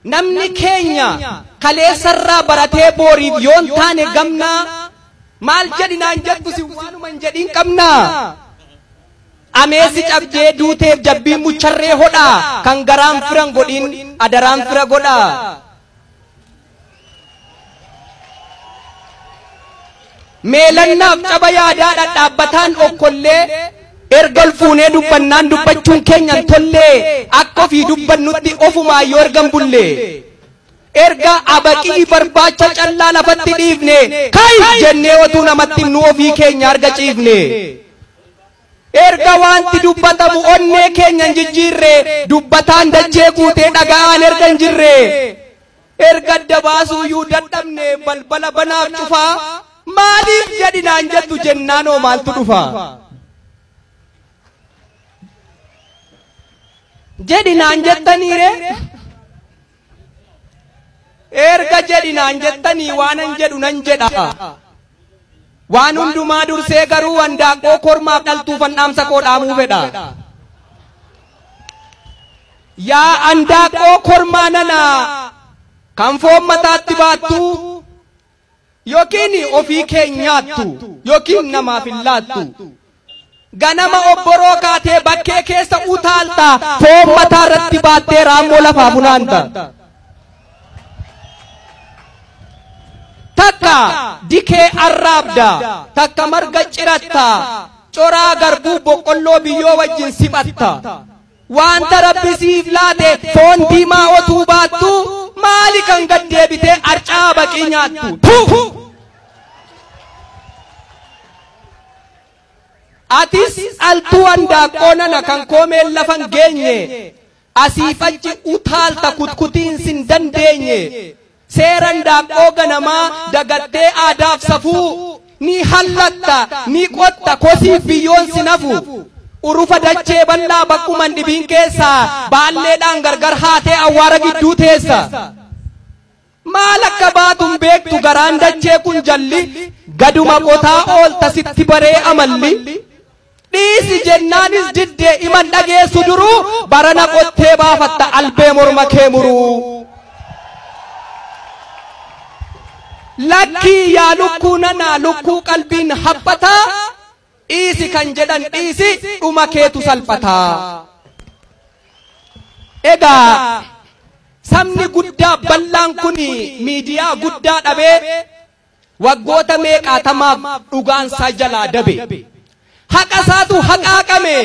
Namni keenya kaleessarraa baratee booriif yoon taane gamnaa maal jedhinaan jettu si waanuma hin jedhin qabnaa. Ameessi cabdee duuteef jabbiin mucharree hodhaa kan garaan firan godhin adaraan fira godhaa. Meelannaaf caba yaadaa dhadhaabbataan okkollee erga ol fuunee dubbannaan dubbachuun keenya hin tollee akka ofii dubbannutti ofumaa yoo ergan bulle. Erga abaqii barbaacha callaa lafatti dhiifne kai jennee otuu namatti nu ofii keenya arga ciifne. Erga wanti dubbatamu onnee keenya hin jijjiirre dubbataan dachee guutee dhaga'aan erga hin jirre. Erga adda baasuuyyuu dadhabne balbala banaaf cufaa maaliif jedhinaan jettu jennaanoo maaltu dhufa? Jedhinaan jettaniire? Erga jedhinaan jettanii waanan jedhu nan jedha. Waan hundumaa dursee garuu handaaqqoo kormaaf dhaltuufan dhaamsa koo dhaamuu fedha. Yaa handaaqqoo kormaa nanaa kan foon mataatti baattu yookiin ofii kee nyaattu yookiin namaaf hin laattu. Ganama obboroo kaatee bakkee keessa utaalta foon mataa irratti baattee raammoo lafaa funaanta. Takka dikee arraabda, takka marga ciratta, coraa garbuu boqqolloo biyyoo wajjin sibatta. Wanta Rabbi siif laate foon diimaa otuu baattu maali kan gad deebitee arcaa baqii nyaattu? Atis dhaltuu handaaqqoo nana kan koomeen lafan geenye asiif achi utaalta kutkutiin sin dandeenye. Seera handaaqqoo ganamaa dagattee aadaaf safuu ni hallatta ni qotta kosiif biyyoon sin hafu. Urufa dachee bal'aa bakkuman dhibiin keessaa baalleedhaan gargar haatee awwaara gidduu teessa. Maal akka baatuun beektu garaan dachee kun jalli gaduma qotaa oolta sitti baree amalli. Dhiisi jennaanis diddee iman dhageessu duruu barana qottee baafatta albee morma kee muruu. Lakkii yaa lukkuu nanaa lukkuu qalbiin haphataa dhiisi kan jedhan dhiisi dhuma keetu salphataa. Egaa sabni guddaa bal'aan kun miidiyaa guddaa dhabee waggoota meeqaatamaaf dhugaansaa jalaa dabe. Haqa isaatu haqaaqame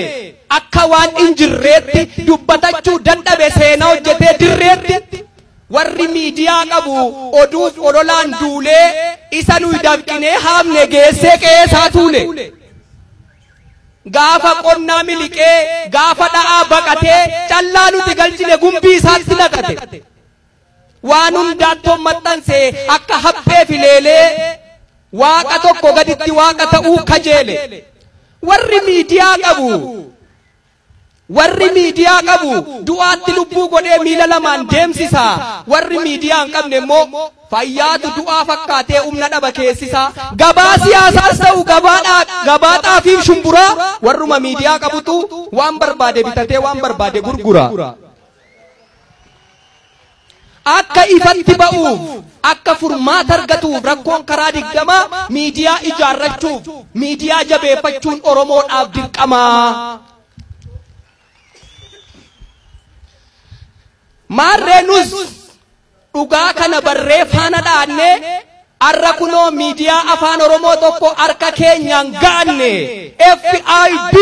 akka waan hin jirreetti dubbatachuu dadhabe seenaa hojjetee dirreetti. Warri miidiyaa qabu oduuf ololaan duulee isa nuyi dafqinee haamne geessee qe'ee isaa tuule. Gaafa qonnaa miliqee gaafa dha'aa baqatee callaa nuti galchine gumbii isaatti naqate. Waan hundaattoon maxxansee akka haphee fileelee waaqa tokko gaditti waaqa ta'uu kajeele. Warri miidiyaa qabu du'aatti lubbuu godhee miila lamaan deemsisa. Warri miidiyaa hin qabne immoo fayyaatu du'aa fakkaatee humna dhaba keessisa. Gabaa siyaasaas ta'u gabaa xaafiif shumburaa warruma miidiyaa qabutu waan barbaade bitatee waan barbaade gurgura. Akka ifatti ba'uuf akka furmaata argatuuf rakkoon karaa 20 miidiyaa ijaarrachuuf miidiyaa jabeeffachuun Oromoodhaaf dirqamaa. Maarree nus dhugaa kana barree faana dhaanne arra kunoo miidiyaa afaan Oromoo tokko harka keenyaan ga'anne FIB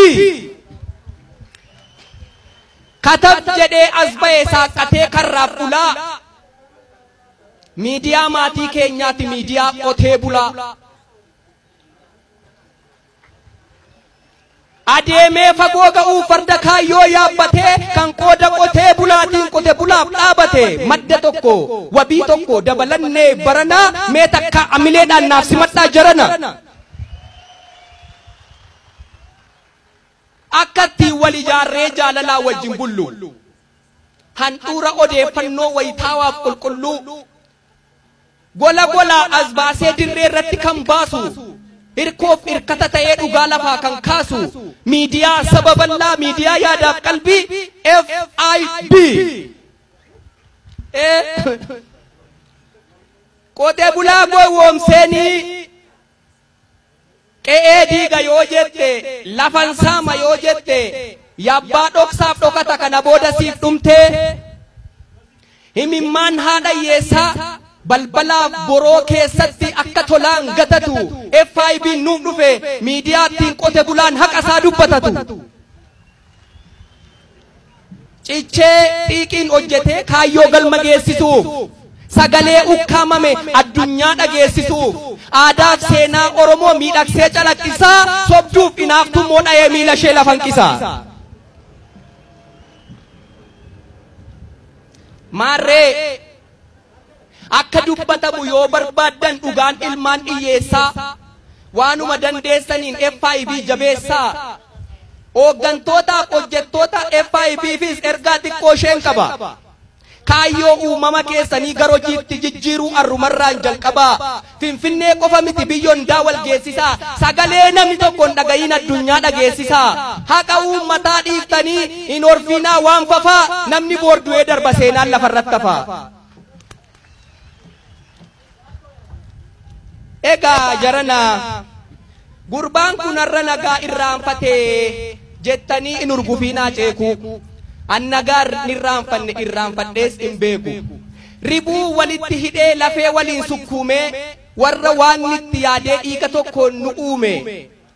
katab jedhee as ba'e saaqqatee karraaf bulaa miidiyaa maatii keenyaati miidiyaa qotee bulaa. Adeemee fagoo ga'uu farda kaayyoo yaabbatee kan qooda qotee bulaatiin qote bulaaf dhaabate madda tokko wabii tokko dabalannee baranaa mee takka amileedhaan naaf simadhaa jarana. Akkatti wal ijaarree jaalalaa wajjin bullu. Handhuura odeeffannoo wayitaawaaf qulqulluu gola golaa as baasee dirree irratti kan baasu. Hirkoof hirkata ta'ee dhugaa lafaa kan kaasu miidiyaa saba bal'aa miidiyaa yaadaaf qalbii FIB. Qotee bulaa gowwoomseenii qe'ee diiga yoo jette, lafan saama yoo jette, yabbaa dhoksaaf dhokata kana booda siif dhumtee. Himimmaan haadha hiyyeessaa balbalaaf boroo keessatti akka tolaan gatatu FIB nuuf dhufe miidiyaattiin qote bulaan haqa isaa dubbatatu. Cichee xiiqiin hojjetee kaayyoo galma geessisuuf, sagalee ukkaamame addunyaa dhageessisuuf, aadaaf seenaa Oromoo miidhagsee calaqqisaa, sobduuf inaaftummoo dha'ee miila ishee lafa hanqisaa. Maarree akka dubbatamu yoo barbaaddan dhugaan ilmaan dhiyyeessaa, waanuma dandeessaniin FIB jabeessaa. Hooggantootaaf hojjettoota FIBfis ergaa xiqqoo isheen qaba. Kaayyoo uumama keessanii gara hojiitti jijjiiruu arrumarraan jalqabaa. Finfinnee qofa miti, biyyoon daa wal geessisaa. Sagalee namni tokko hin dhagayin addunyaa dhageessisaa. Haqa uummataa dhiiftanii hin orfinaa waan fafaa, namni boordu'ee darba, seenaan lafarratti hafaa. Egaa jarana, gurbaan kun har'a nagaa irraanfatee jettanii hin urgufiinaa ceekuu. An nagaa irraanfanne, irraanfadhees hin beeku. Ribuu walitti hidhee lafee waliin sukkuumee warra waan itti yaadee dhiiga tokkoon nu uume.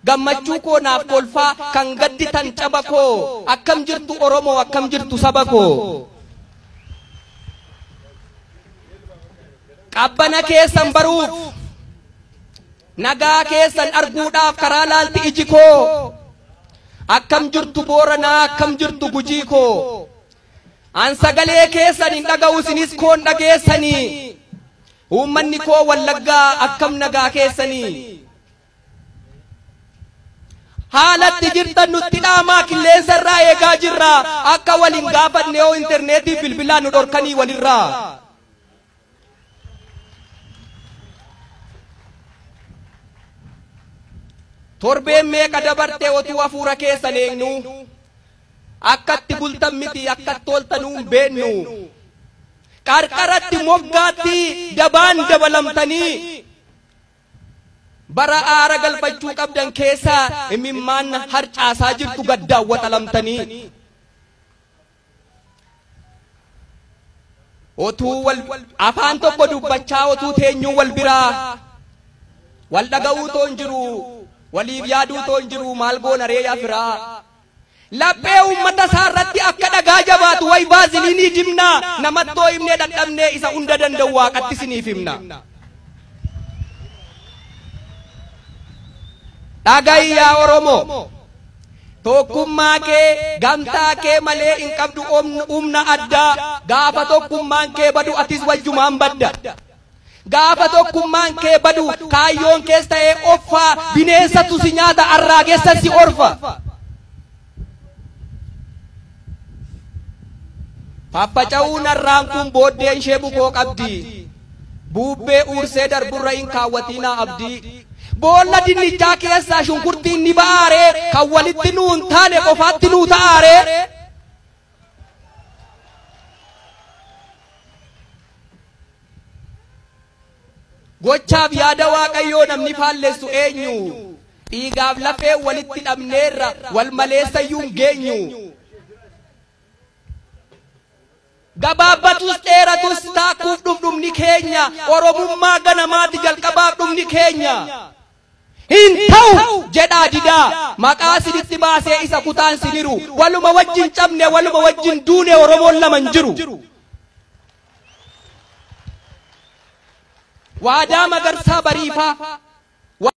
Gammachuu koo naaf kolfaa kan gadditan caba koo, akkam jirtu Oromoo, akkam jirtu saba koo. Qabbana keessan baruuf, nagaa keessan arguudhaaf karaa laalti iji koo. Akkam jirtu Booranaa, akkam jirtu Gujii koo. An sagalee keessan hin dhaga'u, isinis koon dhageessanii. Uummanni koo Wallaggaa, akkam nagaa keessanii. Haalatti jirtan nutti dhaamaa, qilleensa irraa eegaa jirra. Akka waliin gaafanne yoo intarneetii bilbilaan nu dhorkanii walirraa. Torbeen meeqa dabarte otuu hafuura keessan eegnu, akkatti bultan miti akkatti ooltanuu hin beennu. Qarqaratti moggaatti dabaan dabalamtanii bara aara galfachuu qabdan keessa imimmaan harcaasaa jirtu gaddaan waxalamtanii. Otuu wal afaan tokko dubbachaa otuu teenyuu wal biraa wal dhaga'uu too hin jiru, waliif yaaduu too hin jiru, maal goona ree yaa firaa. Laphee uummata isaa irratti akka dhagaa jabaatu way vaaziliinii dibnaa, namattoo himnee dadhabnee isa hunda danda'u waaqatti isiniif himna. Dhaga'i yaa Oromoo. Tokkummaa kee, gamtaa kee malee hin qabdu humna addaa. Gaafa tokkummaan kee badu atis wajjumaan badda. Gaafa tokkummaan kee badu kaayyoon kees ta'ee offaa, bineensatu si nyaata, arraagessa si orfa. Faffaca'uun harraan kun booddeen ishee bukoo qabdi. Buubbee uursee darburra hin kaawwatinaa abdii. Boolla dinnichaa keessaa shunkurtiin ni ba'aaree, kan walitti nuu hin taane qofaatti nuu ta'aaree. Gochaaf yaada Waaqayyoo namni faallessu eenyu? Dhiigaaf lafee walitti dhabneerra, wal maleessayyuu hin geenyu. Gabaabbatus dheeratus taakkuuf dhumdhumni keenya Oromummaa ganamaati jalqabaaf dhumni keenya. Hin ta'u jedhaa didaa, maqaa sinitti baasee isa kutaan siniru, waluma wajjin cabne, waluma wajjin duune, Oromoon lama hin jiru. Waadaa Magarsaa Bariifaa